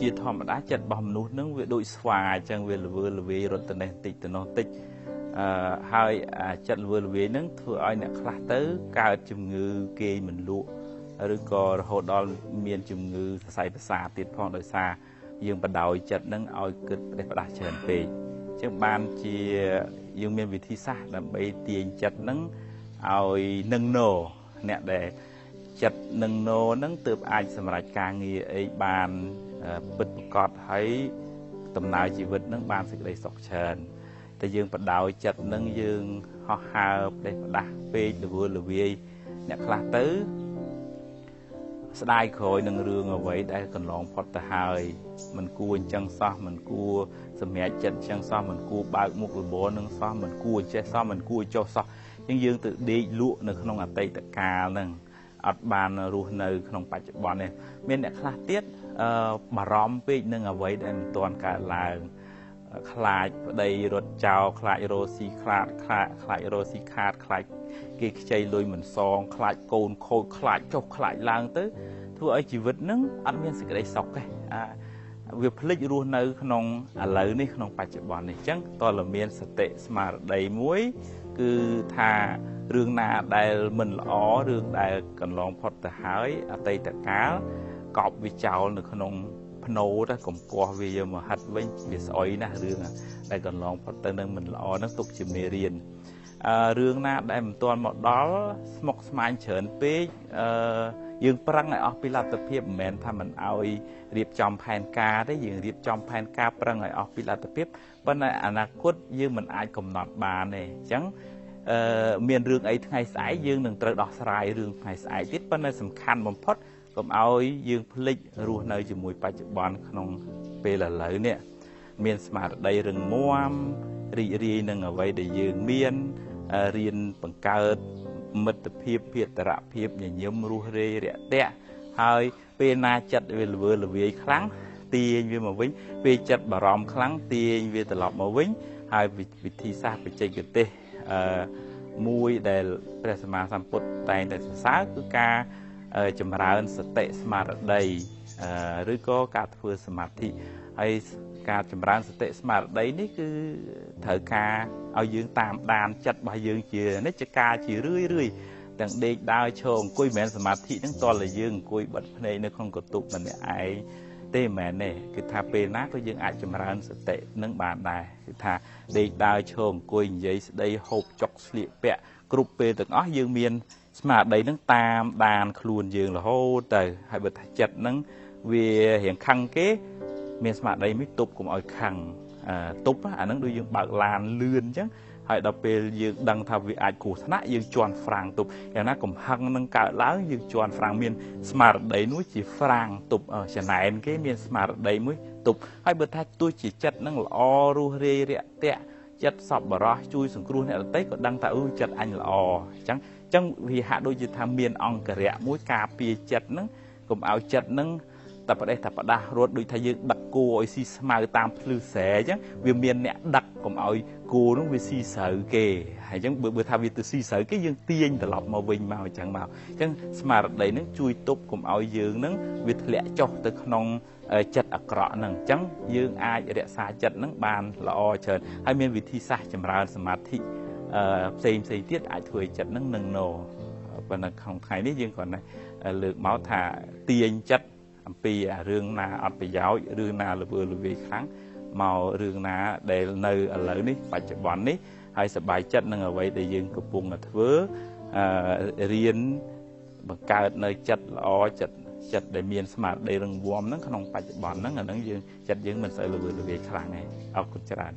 ជាធម្មតាចិត្តរបស់មនុស្សនឹងវាដូចស្វាអញ្ចឹងវាល្វើល្វាយរត់ទៅនេះតិចទៅនោះតិចហើយចិត្តល្វើល្វាយនឹងធ្វើឲ្យអ្នកខ្លះទៅកើតជំងឺគេមិនលក់ឬក៏រហូតដល់មានជំងឺសរសៃប្រសាទទៀតផងដោយសារយើងបដោយចិត្តនឹងឲ្យគិតផ្ដេសផ្ដាស់ច្រើនពេកអញ្ចឹងបានជាយើងមានវិធីសាស្ត្រដើម្បីទាញចិត្តនឹងឲ្យនឹងណអ្នកដែលចិត្តនឹងណនឹងទើបអាចសម្រេចការងារអីបានពិតប្រាកដហើយដំណើរជីវិតនឹងបានសេចក្តីសុខច្រើនតែយើងបដោយចិត្តនឹងយើងហោះហើរផ្ដេសផ្ដាស់ពេកល្វើល្វាយអ្នកខ្លះទៅស្ដាយក្រោយនឹងរឿងអ្វីដែលកន្លងផុតទៅហើយមិនគួរអញ្ចឹងសោះមិនគួរសម្រេចចិត្តអញ្ចឹងសោះមិនគួរបើកមុខរបរនឹងសោះមិនគួរចេះសោះមិនគួរចុះសោះអញ្ចឹងយើងទៅដេកលក់នៅក្នុងអតីតកាលហ្នឹងអត់បានរស់នៅក្នុងបច្ចុប្បន្ននេះមានអ្នកខ្លះទៀតបារម្ភពេកនឹងអ្វីដែលមិនទាន់កើតឡើងខ្លាចប្តីរត់ចោលខ្លាចរោស៊ីខ្លាចខ្លាចរោស៊ីខាតខ្លាចគេខ្ចីលុយមិនសងខ្លាចកូនខូចខ្លាចចុះខ្លាចឡើងទៅធ្វើឲ្យជីវិតនឹងអត់មានសេចក្តីសុខទេវាភ្លេចរស់នៅក្នុងឥឡូវនេះក្នុងបច្ចុប្បន្ននេះអញ្ចឹងតើមានសតិស្មារតីមួយគឺថារឿងណាដែលមិនល្អរឿងដែលកន្លងផុតទៅហើយអតីតកាលកប់វាចោលនៅក្នុងភ្នោទៅកុំកោះវាយកមកហិតវិញវាស្អុយណាស់រឿងដែលកន្លងផុតទៅនឹងមិនល្អនឹងទុកជាមេរៀនរឿងណាដែលមិនទាន់មកដល់ស្មុគស្មាញច្រើនពេកយើងប្រឹងឲ្យអស់ពីលទ្ធភាពមិនមែនថាមិនឲ្យរៀបចំផែនការទេយើងរៀបចំផែនការប្រឹងឲ្យអស់ពីលទ្ធភាពប៉ុន្តែអនាគតយើងមិនអាចកំណត់បានទេអញ្ចឹងមានរឿងអីថ្ងៃស្អែកយើងនឹងត្រូវដោះស្រាយរឿងថ្ងៃស្អែកទៀតប៉ុន្តែសំខាន់បំផុតកុំឲ្យយើងភ្លេចរស់នៅជាមួយបច្ចុប្បន្នក្នុងពេលឥឡូវនេះមានស្មារតីរឹងមាំរីករាយនឹងអ្វីដែលយើងមានរៀនបង្កើតមិត្តភាពភាតរភាពញញឹមរស់រាយរាក់ទាក់ហើយពេលណាចិត្តវាល្វើល្វាយខ្លាំងទាញវាមកវិញពេលចិត្តបារម្ភខ្លាំងទាញវាត្រឡប់មកវិញហើយវិធីសាស្ត្របច្ចេកទេសមួយដែលព្រះសម្មាសម្ពុទ្ធតែងតែសរសើរគឺការចម្រើនសតិស្មារតីឬក៏ការធ្វើសមាធិហើយការចម្រើនសតិស្មារតីនេះគឺត្រូវការឲ្យយើងតាមដានចិត្តរបស់យើងជានិច្ចកាលជារឿយរឿយទាំងដេកដើរឈរអង្គុយមិនមែនសមាធិហ្នឹងតើយើងអង្គុយបិទភ្នែកនៅក្នុងកន្ទប់ម្នាក់ឯងទេមិនមែនទេគឺថាពេលណាក៏យើងអាចចម្រើនសតិនឹងបានដែរគឺថាដេកដើរឈរអង្គុយនិយាយស្ដីហូបចុកស្លៀកពាក់គ្រប់ពេលទាំងអស់យើងមានស្មារតីនឹងតាមដានខ្លួនយើងរហូតទៅហើយបើថាចិត្តនឹងវារៀងខឹងគេមានស្មារតីមួយទប់កុំឲ្យខឹងទប់អាហ្នឹងដូចយើងបើកឡានលឿនអញ្ចឹងហើយដល់ពេលយើងដឹងថាវាអាចគ្រោះថ្នាក់យើងជន់ហ្វ្រាំងទប់យ៉ាងណាកំហឹងនឹងកើតឡើងយើងជន់ហ្វ្រាំងមានស្មារតីនោះជាហ្វ្រាំងទប់ចំណែនគេមានស្មារតីមួយទប់ហើយបើថាទោះជាចិត្តនឹងល្អរស់រាយរាក់ទាក់ចិត្តសប្បុរសជួយសង្គ្រោះអ្នកដទៃក៏ដឹងថាអឺចិត្តអញល្អអញ្ចឹងវាហាក់ដូចជាថាមានអង្គរៈមួយការពារចិត្តនឹងកុំឲ្យចិត្តនឹងតែប្រទេសតែផ្ដាស់រត់ដូចថាយើងដឹកគោឲ្យស៊ីស្មៅតាមភ្លឺស្រែអញ្ចឹងវាមានអ្នកដឹកកុំឲ្យគោនោះវាស៊ីស្រូវគេហើយអញ្ចឹងបើថាវាទៅស៊ីស្រូវគេយើងទាញត្រឡប់មកវិញមកអញ្ចឹងមកអញ្ចឹងស្មារតីនឹងជួយទប់កុំឲ្យយើងនឹងវាធ្លាក់ចុះទៅក្នុងចិត្តអាក្រក់ហ្នឹងអញ្ចឹងយើងអាចរក្សាចិត្តហ្នឹងបានល្អច្រើនហើយមានវិធីសាស្ត្រចម្រើនសមាធិផ្សេងផ្សេងទៀតអាចធ្វើឲ្យចិត្តហ្នឹងនឹងណប៉ុន្តែក្នុងថ្ងៃនេះយើងគ្រាន់តែលើកមកថាទាញចិត្តអំពីរឿងណាអត់ប្រយោជន៍រឿងណាល្វើល្វាយខ្លាំងមករឿងណាដែលនៅឥឡូវនេះបច្ចុប្បន្ននេះហើយសប្បាយចិត្តនឹងអ្វីដែលយើងកំពុងតែធ្វើរៀនបង្កើតនៅចិត្តល្អចិត្តដែលមានស្មារតីរឹងមាំហ្នឹងក្នុងបច្ចុប្បន្នហ្នឹងអាហ្នឹងយើងចិត្តយើងមិនសូវល្វើល្វាយខ្លាំងទេអរគុណច្រើន